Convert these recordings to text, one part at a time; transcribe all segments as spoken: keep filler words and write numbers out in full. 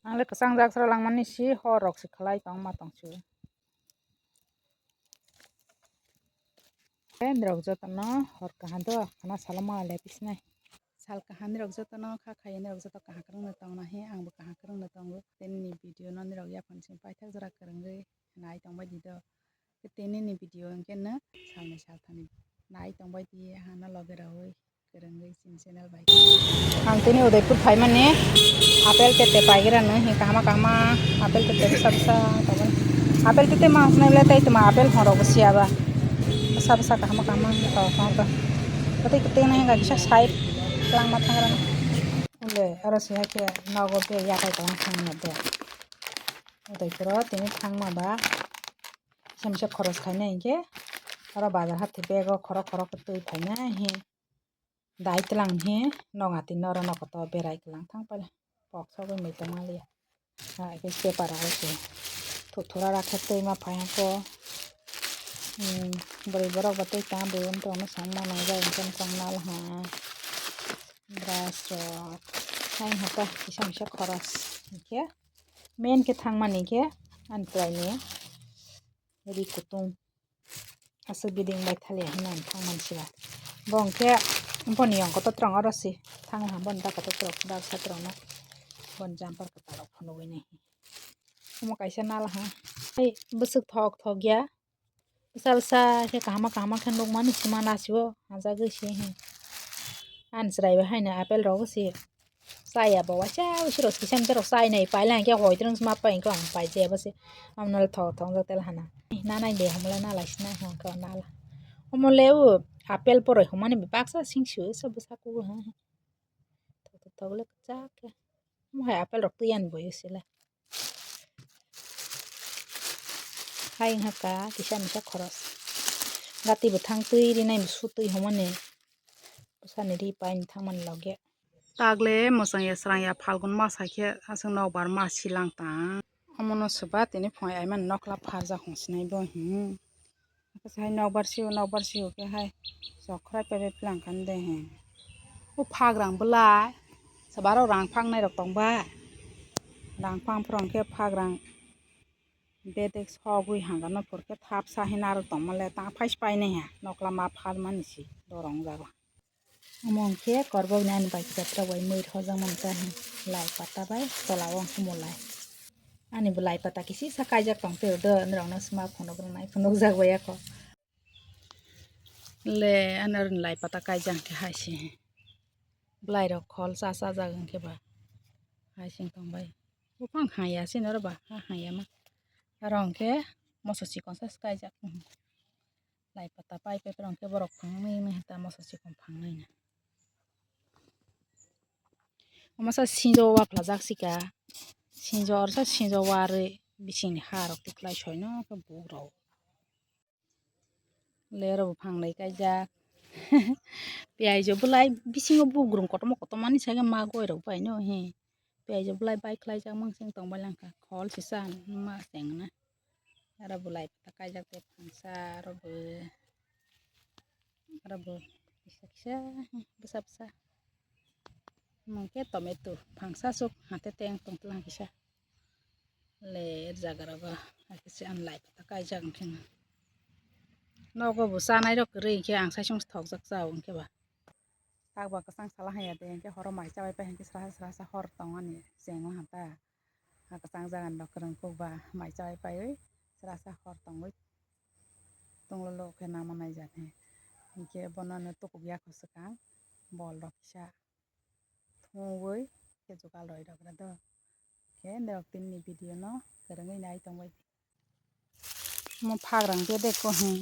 Ang le kwchang jak sra langmani si hor rok se khlai tong ma tong si. Tei nirok jotono hor kaham do khana salo ma le bisinai. Sal kaham nirok jotono kha khaye nirok joto kaham kwrwngno tongna he angbo kaham kwrwngno tongo. Tei nini video no nirok yaphang simi paithak jora kwrwngwi nai tongbai di do. Tei nini video hwnkhe no salnwi salthani nai tongbai di hano loge rogwi kwrwngwi chini channel bai. Ang tini Udaipur phaimani apple tete paigra no he kahama kahama apple tete bwsa bwsa tongo. Apple tete ma hwnai le tei tuma apple horo bo siya ba bwsa bwsa kahama kahama to to to. Tei tei nang ga kisa side lang ma thangra no. Le aro se hai khe nogo be yakai tong thang ma de. Udaipuro tini thangma ba kisa misa khoros khainai hinkhe oro bazar hati bego khorok khorok khe twi phainai he dai tlang he nongati noro nokoto berai tlang thang paila pok sogwi mui tongma liya. Ha khe paper rok se thuthura rakhe twi ma phai hangko bwrwi borok bo tei tamo bwrwi tongma songma nang jai hinkhe chong nal ha brush rok hai hata kisa misa khoros hinkhe. Main khe thangmani khe ani twlaini ri kutung aswk biding bai thalia hinwi ang thangmani siba. Bo hwnkhe boni yong kotor twrwng oro si thanglaha boni da kotor twrwng da bwsa twrwngno boni jumper kwtal rok phunugwi nai. Omo kaisa nalaha tei bwswk thok thok ya. Bwsa bwsa khe kahama kahama khe nukmani sima nasio hajagwi se he. Ani chwrai bai haino apple rok se chaya bo waisa waisa rok kisa misa rok chainai paila hinkhe hoitrwng se ma pai hinkhe ang paijaya bo se. Amno le thok thok wngjak tela hana. Nanai de humla nalai se nai hwnkhe nala. Omo le o apple poroi humani baksa sing sio se bwsa kugo ha. Thok thok thok le kwchak khe. Omo hai apple rok twi ani boyo se le. Hai wngkha kisa misa khoros. Gati bwthang twi rinai su twi humani bwsani ri paini thangmani loge. Tagle mwchang ya srang ya Phalgun mas hai khe aswk nokbar mas silang tang. Omono swba tini phunai aimani nokla pharjak hwnsinai bo hmm. Hai nokbar sio nokbar sio khe hai sok khwrai pai pai plang khan de he. O phagrang bwlai swbarok rang phang nai rok tong ba. Rang phang phwrwng khe phagrang bedek sogwi hanga no phur khe thap sa hina aro tongma le ta phai pai nai ha nokla ma phalmani si dorong jago. Omo hwnkhe korbokni ani bai kwchak bai mui rwjakmani ta hwn lai pata bai tola o hwnkhai mo lai. Ani bo lai pata kisi sa kaijak tong twi do norok no sma phunuk rwnai phunukjak bai ako. Le ano lai pata kaijak khe hai se bwlai rok khol cha chajak hwnkhe ba hai se tong bai. Buphang haya sini oro ba ha haya ma aro hwnkhe moso chikon sa kaijak. Lai pata pai pai borok phang nai nai ta moso chikon phang nai na. Omo sa sinjo waphlajak sika. Sinjo orsa sinjo warwi bisingni ha rok tiklai soino khe bugrok. Lero bo phanglai kaijak. Piyaijo bwlai bisingo bugrung kotorma kotorma ni saka ma goi rok bai no he. Piyaijo bwlai bai khlaijak mansing tongbai langkha khol sisa ma chengna. Aro bo lai pata kaijak tei phangsa aro bo aro bo kisa kisa bwsa bwsa. Omo khe tomato phangsa sok hate teng tong tlang kisa. Le jaga rogo hakhe se ang lai pata kaijak hwnkhe nogo bo chanai rok kwrwi hwnkhe ang saichung thokjak chao hwnkhe ba. Tak ba kwchang sala hanya de hwnkhe horo mai chabai pai hwnkhe srasa srasa hor tong ani chengla hanta. Ha kwchang jaga ni rok kwrwng kuk ba mai chabai paiwi srasa hor tongwi tonglo lo khe nama naijak he. Hinkhe bono no tukuk yakho swkang bol rok kisa thungwi khe jugal roi rok rw do. Khe norok tini ni video no kwrwngwi nai tongbai di. Omo phagrang bedek ko hwn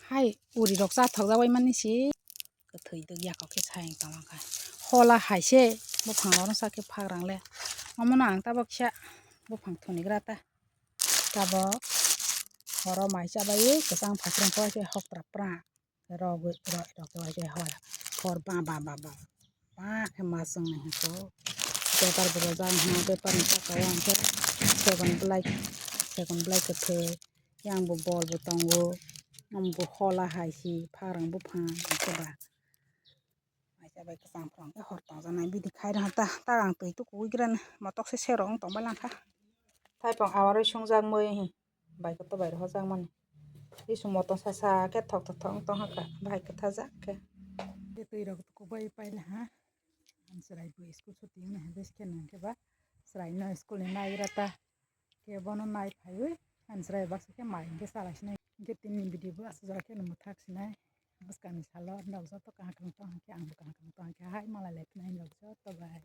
hai uri rok chathok jak bai mani si kwthwi dwk yakho khe sayang tongma kha hola hai se buphang rok no sa khe phagrang le omo no ang tabok kisa buphang thunigra ta tabok horo mai chabai kwchang phakrang khe hoktra pra. Rogwi roi rok khe waisa hor hor ba ba ba ba ba khe ma chwng nai hwnkhe paper bo rwjak hwnkhe paper ni saka o hwnkhe segon bwlai segon bwlai kwthwi yang bo bol bo tongo ang bo hola hai si phagrang buphang hwnkhe ba mai Chabai kwchang phwrwng khe hor tongjaknai bidi khai rwkha ta, ta ang twi tukuwi gra motok se serok wng tongbai langkha. Thaipong awarwi swngjak moi hi bai koto bai rw hojakmani. Isu motok sasa khe thok thok thok wng tongkha bai kwthajak khe. Tei twi rok tukubai paila ha. Chwrai bo school chuti wngna hai bes khe nang khe ba chwrai no school ni nai gra ta. Khe bono nai phaiwi ani chwrai baksa khe mai hwnkhe chalai sinai. Hwnkhe tini video bo aswk jora khe nungmo thak sinai. Bwskangni salo norok joto kaham kaham tong hwnkhe angbo kaham kaham tong hwnkhe hai malai lai phinai norok joto bai.